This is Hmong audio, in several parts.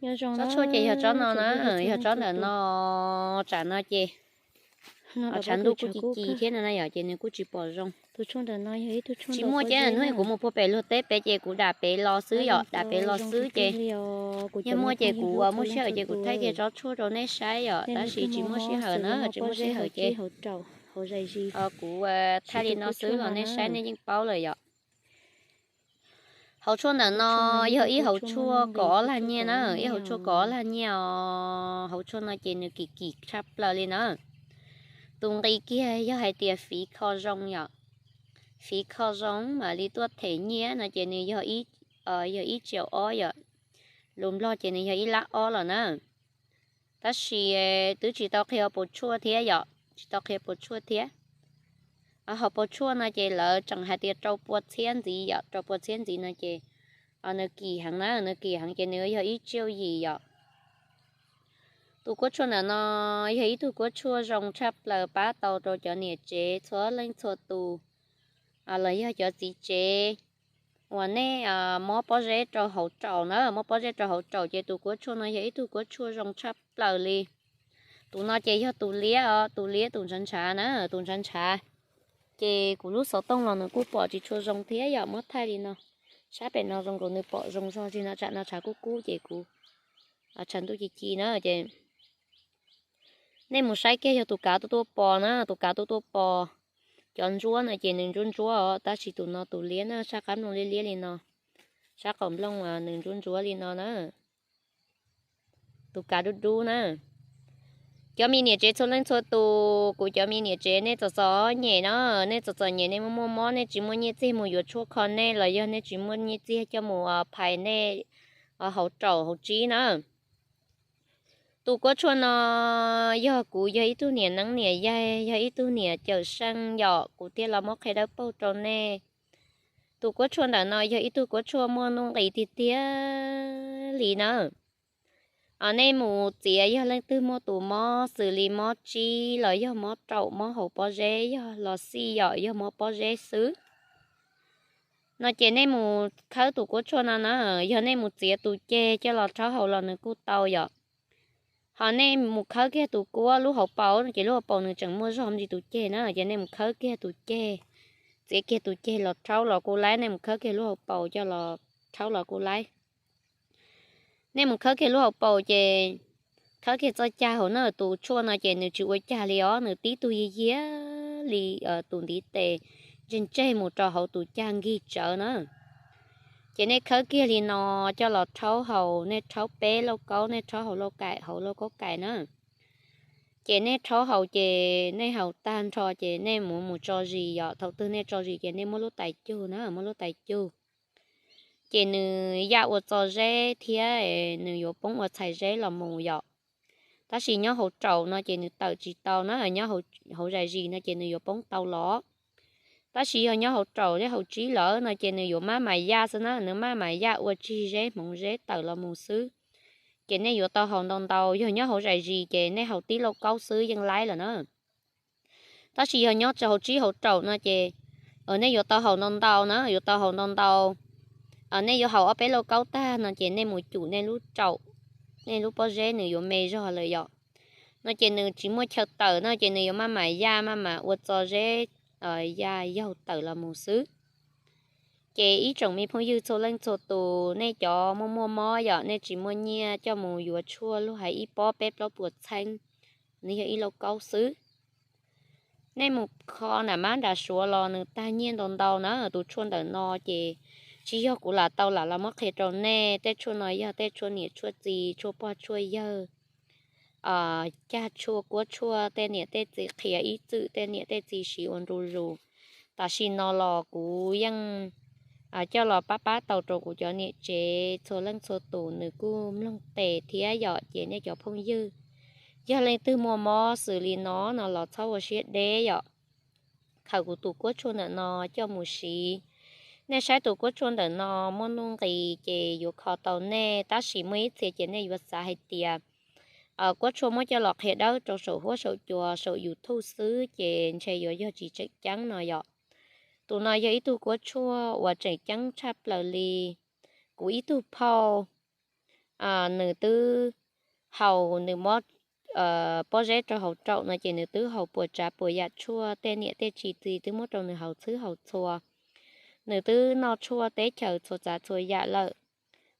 Tsob tshuaj ces yog tsob no na, yog tsob ntawm no, tsam no ces tshav ntuj kuj ci ci thiab no na yom, ces nws kuj tsis pom zoo. Tsis muaj ces hnub kuv mus puag pem luag teb pem ces kuv dam pem los xwb yom, dam pem los xwb ces yog muaj ces kuv muaj sij hawm ces kuv thaij kiag tsob tshuaj rau nej saib yom, tab sis tsis muaj sij hawm na, tsis muaj sij hawm ces kuv thaij li no xwb los nej saib nej yeej paub lawm yom. Hauv tshuaj ntawm no yog ib hauv tshuaj kaum ob lag nyiaj na, ib hauv tshuaj kaum ob lag nyiaj os. Hauv tshuaj no ces nws kim kim tshaj plaws li na. Tus nqi kiag yog hais tias fiv kho zoo yom, fiv kho zoo mam li tuaj them nyiaj no ces nws yog ib tsiaum ob yom, lus Nplog ces nws yog ib lab ob los na. Tab sis twb tsis tau qhia hauv paus tshuaj thiab yom, tsis tau qhia paus tshuaj thiab. Hauv paus tshuaj no ces lawv tseem hais tias rau pua txhiab ntxiv yom, rau pua txhiab ntxiv no ces nws kim heev na, nws kim heev ces nws yog ib tsiaum yim yom. Tus kuab tshuaj ntawm no yog ib tug kuab tshuaj zoo tshaj plaws pab tau rau cov niam tsev txhua leej txhua tus los yog cov txiv tsev uas nej mob pob zeb rau hauv raum na, mob pob zeb rau hauv raum ces tus kuab tshuaj no yog ib tug kuab tshuaj zoo tshaj plaws li. Tus no ces yog tus liab os, tus liab tus ntshav ntshav na, tus ntshav ntshav. Ces kuv lub xov tooj los nws kuj pom tsis tshua zoo thiab yom, muab thaij li no. Sab pem no zoo nkaus nws pom zoo zog tsis no, tsam no tshav kub kub ces kuv tshav ntuj ci ci na ces nej mus saib kiag yog tus kav tuaj tuaj pos na, tus kav tuaj tuaj pos. Cov ntsuab no ces nws ntsuab ntsuab os, tab sis tus no tus liab na, sab qab nplooj liab liab li no, sab qaum nplooj nws ntsuab ntsuab li no na. Tus kav dub dub na. Cov me niam tsev txhua leej txhua tus, kuv cov me niam tsev nej txom txom nyem na, nej txom txom nyem nej muaj muaj mob nej tsis muaj nyiaj txiag mus yuav tshuaj kho nej los yog nej tsis muaj nyiaj txiag coj mus phais nej hauv raum hauv tsib na. Tus kuab tshuaj no yog kuv yog ib tug niam neeb niam yaig, yog ib tug niam cawm seej yom, kuv thiaj los muab qhia dawb paug rau nej. Tus kuab tshuaj ntawm no yog ib tug kuab tshuaj muaj nuj nqis tiag tiag li na. Nej mus txiav yog leej twg muaj tus mob xws li mob tsib los yog mob raum mob hauv pob zeb, yog los xij yom, yog mob pob zeb xwb no ces nej mus khawb tus kuab tshuaj no na, yog nej mus txiav tus ceg coj los rhaub haus los nws kuj tau yom. Ho nej mus khawb kiag tus kuab lub hauv paus no ces lub hauv paus nws tseem muaj zog ntsis tus ceg na, ces nej mus khawb kiag tus ceg, txiav kiag tus ceg los rhaub los kuj laib, nej mus khawb kiag lub hauv paus coj los rhaub los kuj laib. Nej mus khawb kiag lub hauv paus ces khawb kiag txoj cag hauv na, tus tshuaj no ces nws tsis ua cag li os, nws tib tug yiag yiag li tus ntiv tes ntseg ntseg mus rau hauv tus cag nkig tsawv na. Ces nej khawb kiag li no coj los rhaub haus, nej rhaub peb lauj kaub, nej rhaub hauv lauj kaim, hauv lauj kaub kaim na. Ces nej rhaub haus ces nej haus tag nrho ces nej mus mus tso zis yom, thaum twg nej tso zis ces nej muab lub tais cug na, muab lub tais cug. Ces nws yaj ua txo zeb thiab nws yuav poob ua txhais zeb los mus yom. Tab sis nyob hauv raum no ces nws tawm tsis tau na, nyob hauv zais zis no ces nws yuav poob tau los. Tab sis yog nyob hauv raum thiab hauv tsib lawm no ces nws yuav maj mam yaj xwb na, nws maj mam yaj ua tsig zeb hmoov zeb tawm los mus xwb. Ces nej yuav tau haus ntau ntau, yog nyob hauv zais zis ces nej haus tib lauj kaub xwb yeej laib lawm na. Tab sis yog nyob hauv tsib hauv raum no ces nej yuav tau haus ntau ntau na, yuav tau haus ntau ntau. Nej yuav haus ob peb lauj kaub tag no ces nej mus cum nej lub raum, nej lub pob zeb nws yuav me zog lawm yom. No ces nws tsis muaj chaw tawm no ces nws yuav maj mam yaj maj mam ua txo zeb, yaj yaug tawm los mus xwb. Ces ib tsoom me phooj ywg txhua leej txhua tus, nej cov muaj muaj mob yom, nej tsis muaj nyiaj coj mus yuav tshuaj luag hais ib pob peb plaub puas txheeb, nws yog ib lauj kaub xwb. Nej mus kho nram mab nram suav los nws tag nyiaj ntau ntau na, tus tshuaj ntawm no ces tsis yog kuv lam tau lam los muab qhia rau nej, tej tshuaj no yog tej tshuaj niam tshuaj txiv, tshuaj pog tshuaj yawg, cag tshuaj kuab tshuaj tej niam tej txiv qhia ib txwm tej niam tej txiv siv ua ntu zus. Tam sim no los kuv yeej coj los pab pab tau rau kuv cov niam tsev txhua leej txhua tus nws kuj mloog tes thiab yom. Ces nej cov phooj ywg, yog leej twg muaj mob xws li no no los txhob ua siab deb yom, khaws kuv tus kuab tshuaj ntawm no coj mus siv. Nej saib tus kuab tshuaj ntawm no muaj nuj nqis ces yuav kho tau nej, tab sis muaj ib txhia ces nej yuav xav hais tias kuab tshuaj muab coj los qhia dawb rau saum huab saum cua saum YouTube xwb ces ntshe yuav yog tsis tseem ceeb no yom. Tus no yog ib tug kuab tshuaj uas tseem ceeb tshaj plaws li. Kuv ib tug phauj nws twb haus, nws muab pob zeb rau hauv raum no ces nws twb haus puas tsav puas yam tshuaj, tej niam tej txiv twb muab rau nws haus txhwb haus txhua. Nws twb noj tshuaj teb chaws txhua tsav txhua yam lawm,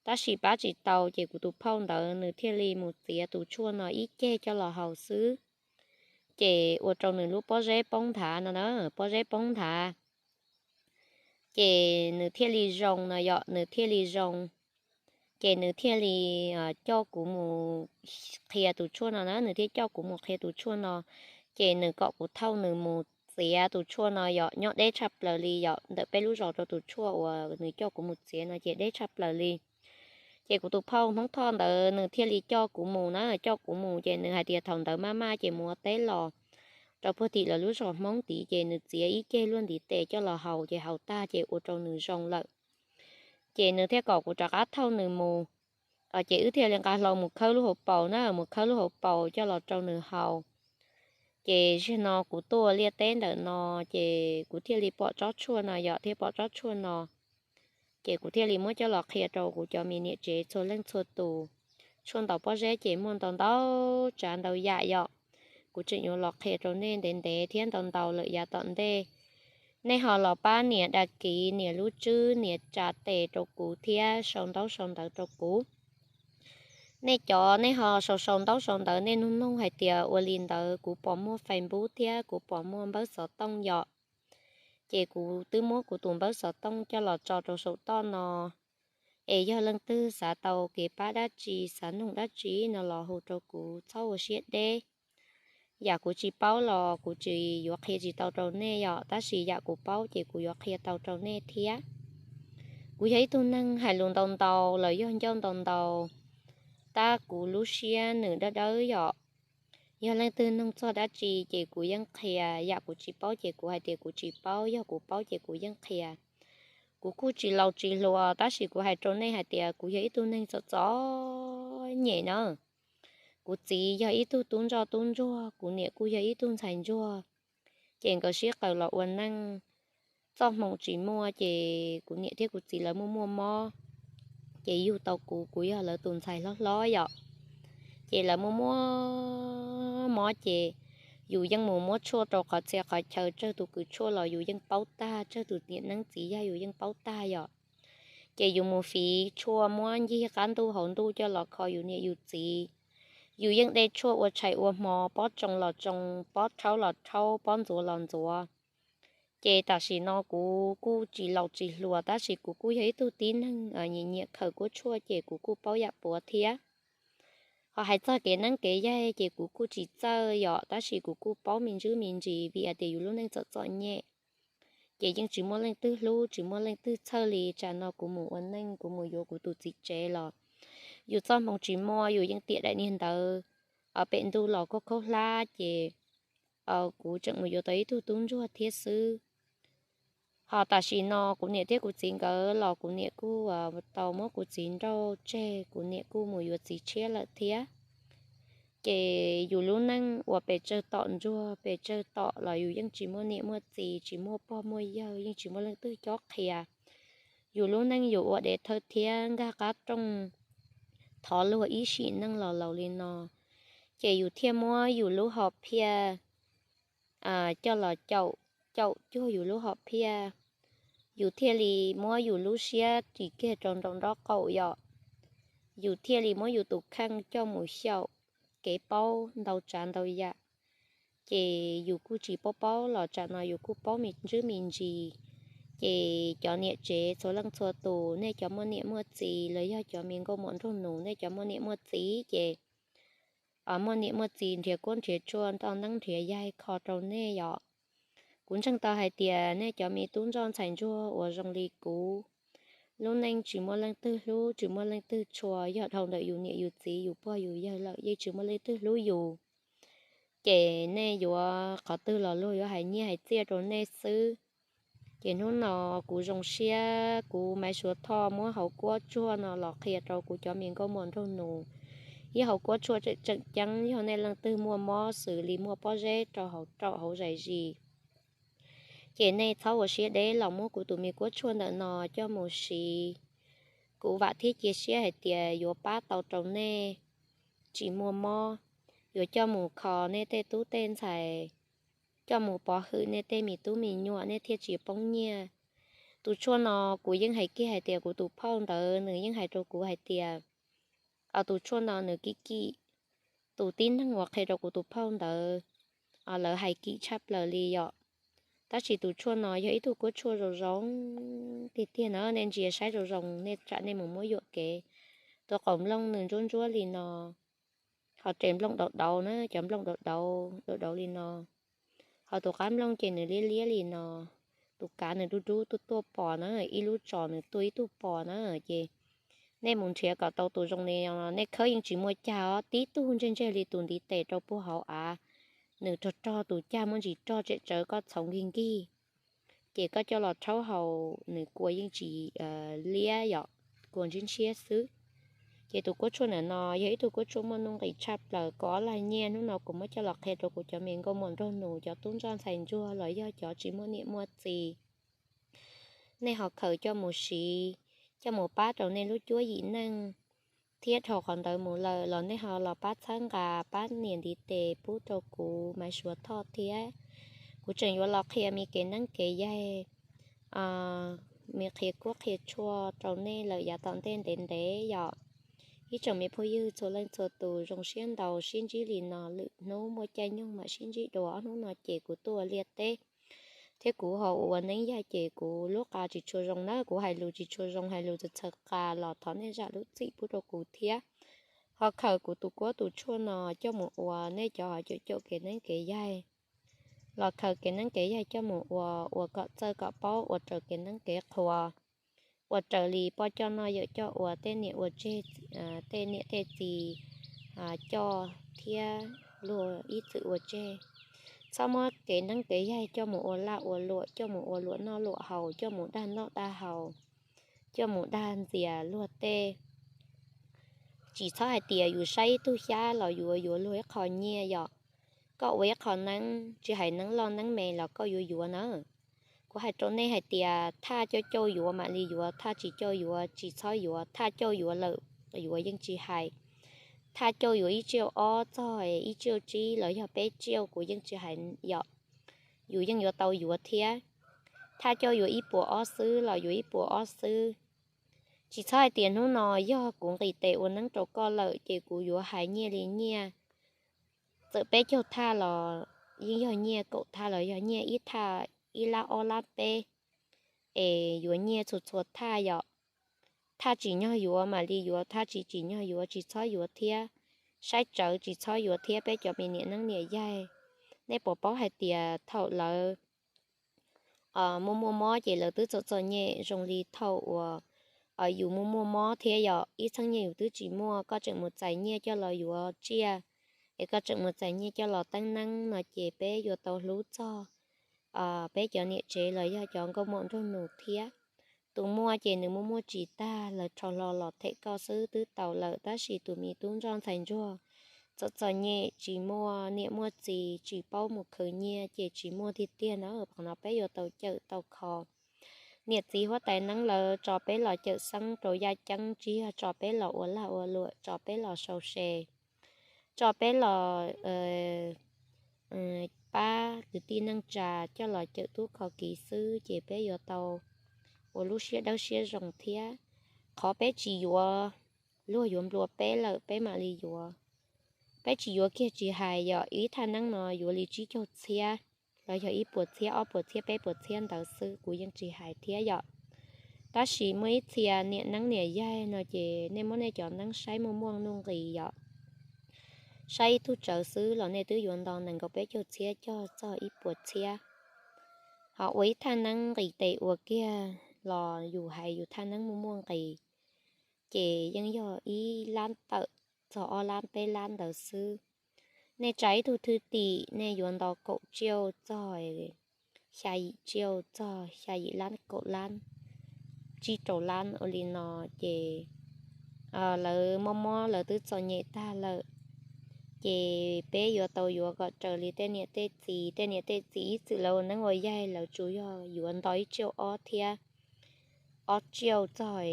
tab sis pab tsis tau ces kuv tus phauj ntawd nws thiaj li mus txiav tus tshuaj no ib ceg coj los haus xwb. Ces ua rau nws lub pob zeb poob nthav no na, pob zeb poob nthav. Ces nws thiaj li zoo no yom, nws thiaj li zoo. Ces nws thiaj li coj kuv mus qhia tus tshuaj no na, nws thiaj coj kuv mus qhia tus tshuaj no. Ces nws kom kuv thauj nws mus txiav tus tshuaj no yom, nyob deb tshaj plaws li yom, ntawm peb lub zos rau tus tshuaj uas nws coj kuv mus txiav no ces deb tshaj plaws li. Ces kuv tus phauj Hmoob Thoj ntawd nws thiaj li coj kuv mus na, coj kuv mus ces nws hais tias thaum ntawd maj maj ces mus ua teb los rau puag tim lawv lub zos Hmoob tid ces nws txiav ib ceg luaj ntiv tes coj los haus ces haus tag ces ua rau nws zoo lawm. Ces nws thiaj kom kuv rov qab thauj nws mus. Ces wb thiaj li nqa hlo mus khawb lub hauv paus na, mus khawb lub hauv paus coj los rau nws haus. Ces zaum no kuv tuaj liaj teb ntawm no, ces kuv thiaj li pom tsob tshuaj no yom, thiaj pom tsob tshuaj no. Ces kuv thiaj li muab coj los qhia rau kuv cov me niam tsev txhua leej txhua tus. Tshuaj ntaus pob zeb ces muaj ntau ntau tsav ntau yam yom. Kuv tseem yuav los qhia rau nej ntev ntev thiab ntau ntau lawm yav tom ntej. Nej ho los pab nias dag kiv, nias lub tswb, nias tsa tes rau kuv thiab sau ntaub sau ntawv rau kuv. Nej cov nej ho sau sau ntaub sau ntawv nej nug nug hais tias ua li ntawd kuv pom muaj Facebook thiab kuv pom muaj npawb xov tooj yom. Ces kuv twb muab kuv tus npawb xov tooj coj los tso rau saum toj no. Es yog leej twg xav tau kev pab dab tsi, xav nug dab tsi no los hu rau kuv txhob ua siab deb. Yam kuv tsis paub los kuv tsis yuav qhia tsis tau rau nej yom, tab sis yam kuv paub ces kuv yuav qhia tau rau nej thiab. Kuv yog ib tug neeg hais lus ntau ntau los yog ncauj ntau ntau, tab kuv lub siab nws dawb dawb yom. Yog leej twg nug txog dab tsi ces kuv yeej qhia, yam kuv tsis paub ces kuv hais tias kuv tsis paub, yog kuv paub ces kuv yeej qhia. Kuv kuj tsis laus tsis hluas tab sis kuv hais rau nej hais tias kuv yog ib tug neeg txom txom nyem na. Kuv txiv yog ib tug tub ntsoj tub ntsuag, kuv niam kuj yog ib tug ntxhais ntsuag. Ces nkawd sib qaws los ua neej, txoj hmoo tsis muaj ces kuv niam thiab kuv txiv lawv muaj muaj mob, ces yug tau kuv, kuv yog lawv tus ntxhais hlob hlob yom. Ces lawv muaj muaj mob ces yus yeej mus muab tshuaj rau qhov txhia qhov chaw, tsawg tus kws tshuaj los yus yeej paub tag, tsawg tus niam neeb txiv yag yus yeej paub tag yom. Ces yus mus fiv tshuaj muab ncig qab ntuj hauv ntuj coj los kho yus niam yus txiv. Yus yeej de tshuaj ua tshais ua hmo, pob tsoo los tsoo, pob rhaub los rhaub, pob ntxuav los ntxuav. Ces tam sim no kuv kuj tsis laus tsis hluas tab sis kuv kuj yog ib tug tib neeg nyiam nyiam khaws kuab tshuaj ces kuv kuj paub yam puav thiab. Ho hais txog kev neeb kev yaig ces kuv kuj tsis txawj yom, tab sis kuv kuj paub me ntsis me ntsis vim hais tias yus lub neej txom txom nyem. Ces yeej tsis muaj leej twg hlub tsis muaj leej twg txhawj li. Tsam no kuv mus ua neej, kuv mus yuav kuv tus txiv tsev los yus txoj hmoo tsis muaj, yus yeej tiam daim niag ntawv pem ntuj los khaub khaub hlab ces kuv tseem mus yuav tau ib tug tub ntsuag thiab xwb. Ho tam sim no kuv niam thiab kuv txiv nkawd los kuv niam kuj tau muab kuv txiv nrauj tseg, kuv niam kuj mus yuav txiv tshiab lawm thiab. Ces yus lub neej uas pes tsawg tom ntsuag pes tsawg tom los yus yeej tsis muaj niam muaj txiv, tsis muaj pog muaj yawg, yeej tsis muaj leej twg cob qhia. Yus lub neej yus ua dev thawj thiab nkag qab rooj thov luag ib sim neej los laus li no, ces yus thiaj muab yus lub hom phiaj coj los caum, caum cuag yus lub hom phiaj. Yus thiaj li muab yus lub siab ris kiag rau nraum nraub qaum yom. Yus thiaj li muab yus tus kheej coj mus xyaum kev paub ntau tsav ntau yam. Ces yus kuj tsis paub paub los tsam no yus kuj paub me ntsis me ntsis. Ces cov niam tsev txhua leej txhua tus, nej cov muaj niam muaj txiv los yog cov me nkauj muam nraug nus, nej cov muaj niam muaj txiv ces muaj niam muaj txiv nrhiav kuab nrhiav tshuaj, nrog neeb nrhiav yaig kho rau nej yom. Kuv ntseeg tau hais tias nej cov me tub ntsoj ntxhais ntsuag uas zoo li kuv, lub neej tsis muaj leej twg hlub tsis muaj leej twg tshua, yog dhau ntawm yus niam yus txiv yus pog yus yawg lawm yeej tsis muaj leej twg hlub yus. Ces nej yuav qhov twg los luag yuav hais nyiaj hais txiaj rau nej xwb. Ces hnub no kuv zoo siab, kuv Maiv Suav Thoj muab hauv kuab tshuaj no los qhia rau kuv cov me nkauj muam nraug nus. Ib hauv kuab tshuaj tseem tseem ceeb, yog nej leej twg muaj mob xws li muaj pob zeb rau hauv raum hauv zais zis, ces nej txhob ua siab deb los muab kuv tus me kuab tshuaj ntawm no coj mus siv. kuv vam thiab cia siab hais tias yuav pab tau rau nej tsis muaj mob, yuav coj mus kho nej tej tub tej ntxhais, coj mus pov hwm nej tej me tub me nyuam nej thiaj tsis poob nyiaj. Tus tshuaj no kuv yeej hais kiag hais tias kuv tus phauj ntawd nws yeej hais rau kuv hais tias, tus tshuaj no nws kim kim, tus tib neeg uas qhia rau kuv tus phauj ntawd, lawv hais kim tshaj plaws li yom. Tab sis tus tshuaj no yog ib tug kuab tshuaj zoo zoo tiag tiag na, nej ntsia saib zoo zoo, nej tsam nej mus muab yuam kev. Tus qaum nplooj nws ntsuab ntsuab li no, ho tes nplooj dauv dauv na, cov nplooj dauv dauv dauv dauv li no, ho tus qab nplooj ces nws liab liab li no, tus kav nws dub dub tuaj tuaj pos na, ib lub tsos nws tuaj ib tug pos na. Ces nej mus nrhiav kom tau tus zoo li no, nej khawb yeej tsis muaj cag os, tib tug ntseg ntseg li tus ntiv tes rau puag hauv av, nws rog rog tus cag muaj ntsis rog tsem tsawv koj txhoov nkig nkig, ces koj coj los rhaub haus nws kua yeej tsis liab yom, kua ntshiab ntshiab xwb. Ces tus kuab tshuaj ntawm no yog ib tug kuab tshuaj muaj nuj nqis tshaj plaws, kaum ob lag nyiaj. Hnub no kuv muab coj los qhia rau kuv cov me nkauj muam nraug nus, cov tub ntsoj ntxhais ntsuag los yog cov tsis muaj niam muaj txiv, nej ho khaws coj mus siv, coj mus pab rau nej lub cuab yim neej, thiab dhau qhov ntawd mus lawm los nej ho los pab txhawb nqa, pab nias ntiv tes pub rau kuv Maiv Suav Thoj thiab. Kuv tseem yuav los qhia me kev neeb kev yaig, me qhia kuab qhia tshuaj rau nej lawm yav tom ntej ntev ntev yom. Ib tsoom me phooj ywg txhua leej txhua tus, zoo siab ntau sib ntsib li no, lwm hnub muaj caij nyoog mam sib ntsib dua. Ob hnub no ces kuv tuaj ua liaj teb thiab kuv ho ua neeb yaig ces kuv lub qa tsis tshua zoo na, kuv hais lus tsis tshua zoo, hais lus txawv txhawv qa los thov nej zam lub txim pub rau kuv thiab. Ho khaws kuv tus kuab tus tshuaj no coj mus ua, nej cov ho caum caum kev neeb kev yaig los khaws kev neeb kev yaig coj mus ua, ua kom txawj kom paub, ua raws kev neeb kev qhuas, ua raws li poj coj noj yawm coj ua, tej niam ua tseg, tej niam tej txiv coj thiab luag ib txwm ua tseg. Txhob muab kev neeb kev yaig coj mus ua laj ua luam, coj mus ua luam noj luam haus, coj mus dag noj dag haus, coj mus dag ntxias luag tej. Tsis txhob hais tias yus saib ib tug xyab los yuav yuav luag ib qho nyiaj yom. Koj ua ib qho neeb, tsis hais neeb loj neeb me los koj yuav yuav na. Kuv hais rau nej hais tias thaj cauj cauj yuav mam li yuav, thaj tsis cauj yuav tsis txhob yuav, thaj cauj yuav lawm yuav yeej tsis hais. Thaj cauj yuav ib tsiaj ob txog ib tsiaj tsib los yog peb tsiaj kuv yeej tsis hais yom, yus yeej yuav tau yuav thiab. Thaj cauj yuav ib puas ob xwb los yuav ib puas ob xwb. Tsis txhob hais tias hnub no yog kuv nqis tes ua neeb rau koj lawm ces kuv yuav hais nyiaj li nyiaj. Txawm peb caug thaj los yeej yog nyiaj, kaum thaj los yog nyiaj, ib thaj ib lab ob lab peb, es yuav nyiaj txhua txhua thaj yom. Thaj tsim nyog yuav mam li yuav, thaj tsis tsim nyog yuav tsis txhob yuav thiab. Saib tsawv tsis txhob yuav thiab peb cov me niam neeb niam yaig. Nej puas paub hais tias thaum lawv muaj muaj mob ces lawv twb txom txom nyem zoo li thaum uas yus muaj muaj mob thiab yom. Ib txheeb nyiaj yus twb tsis muaj, koj tseem mus txais nyiaj coj los yuav tsiaj, es koj tseem mus txais nyiaj coj los teeb neeb no ces peb yuav tau hlub txog peb cov niam tsev los yog cov nkauj muam nraug nus thiab. Tus muaj ces nws muaj muaj tsis tag, lawv rho hlo los them koj xwb twb tau lawm, tab sis tus me tub ntsoj ntxhais ntsuag txom txom nyem tsis muaj niam muaj txiv, tsis paub mus khwv nyiaj ces tsis muaj tiag tiag na. Qhov no peb yuav tau cawm tau kho. Niam txiv huab tais neeb lawv tso peb los cawm xeeb rau yaj ceeb, tsis yog tso peb los ua lag ua luam, tso peb los sau se, tso peb los pab kwv tij neej tsa coj los cawm tub kho kiv xwb ces peb yuav tau ua lub siab dawb siab zoo thiab. Qhov peb tsis yuav, luag yuav nplua peb lawm peb mam li yuav. Peb tsis yuav kiag tsis hais, yog ib thaj neeb no yuav li tsib caug txhiab los yog ib puas txhiab, ob puas txhiab, peb puas txhiab ntawd xwb kuv yeej tsis hais thiab yom. Tab sis muaj ib txhia niam neeb niam yaig no ces nej muab nej cov neeb saib muaj muaj nuj nqis yom. Saib ib tug tsawv xwb los nej twb yuav nto nees nkaum peb caug txhiab coj txog ib puas txhiab. Ho ua ib thaj neeb nqis tes ua kiag los yus hais yus thaj neeb muaj muaj nqis, ces yeej yog ib lab tawm txog ob lab peb lab ntawd xwb. Nej tsa ib tug thwj tim nej yuav nto kaum tsiaj txog xya yim tsiaj txog xya yim lab kaum lab, tsib rau lab ua li no ces lawv mob mob lawv twb txom nyem tag lawm, ces peb yuav tau yuav kom raws li tej niam tej txiv. Tej niam tej txiv ib txwm lawv ua neeb ua yaig lawv tsuas yog yuav nto ib tsiaj ob thiab ob tsiaus txog,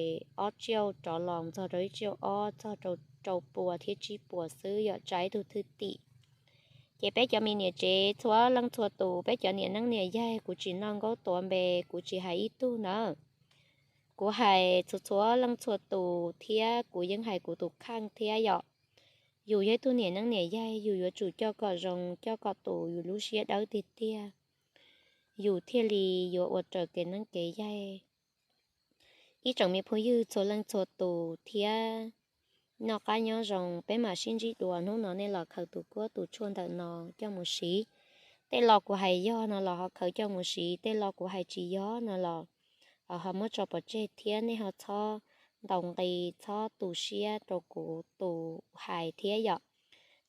ob tsiaus rov los txog rau ib tsiaus ob txog rau rau pua thiab tsib puas xwb yom, tsa ib tug thwj tim. Ces peb cov me niam tsev txhua leej txhua tus, peb cov niam neeb niam yaig, kuv tsis noj nkaub tuav npe, kuv tsis hais ib tug na. Kuv hais txhua txhua leej txhua tus thiab kuv yeej hais kuv tus kheej thiab yom. Yus yog ib tug niam neeb niam yaig, yus yuav tsum coj kom zoo, coj kom tus yus lub siab dawb tiag tiag, yus thiaj li yuav ua raws kev neeb kev yaig. Ib tsoom me phooj ywg txhua leej txhua tus thiab, noj qab nyob zoo, peb mam sib ntsib dua. Hnub no nej los khaws tus kuab tus tshuaj ntawm no coj mus siv. Tej lo kuv hais yog no los ho khaws coj mus siv, tej lo kuv hais tsis yog no los ho muab tso pov tseg thiab nej ho txhob ntaus nqi, txhob tu siab rau kuv tus hais thiab yom.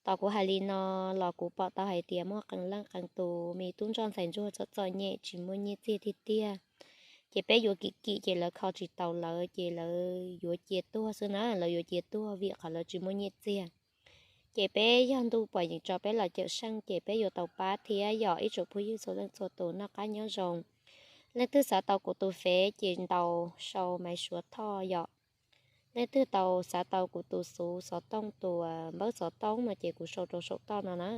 Tos kuv hais li no los kuv pom tau hais tias muaj qee leej qee tus me tub ntsoj ntxhais ntsuag txom txom nyem tsis muaj nyiaj txiag tiag tiag. Ces peb yuav kim kim ces lawv kho tsis taus lawv ces lawv yuav cia tuag xwb na, lawv yuav cia tuag vim qhov lawv tsis muaj nyiaj txiag. Ces peb yog ntuj pom yeem tso peb los cawm seej ces peb yuav tau pab thiab yom. Ib tsoom phooj ywg txhua leej txhua tus noj qab nyob zoo. Leej twg xav tau kuv tus fev ces ntaus sau Maiv Suav Thoj yom. Leej twg tau xav tau kuv tus xuv xov tooj, tus npawb xov tooj no ces kuv sau rau saum toj no na.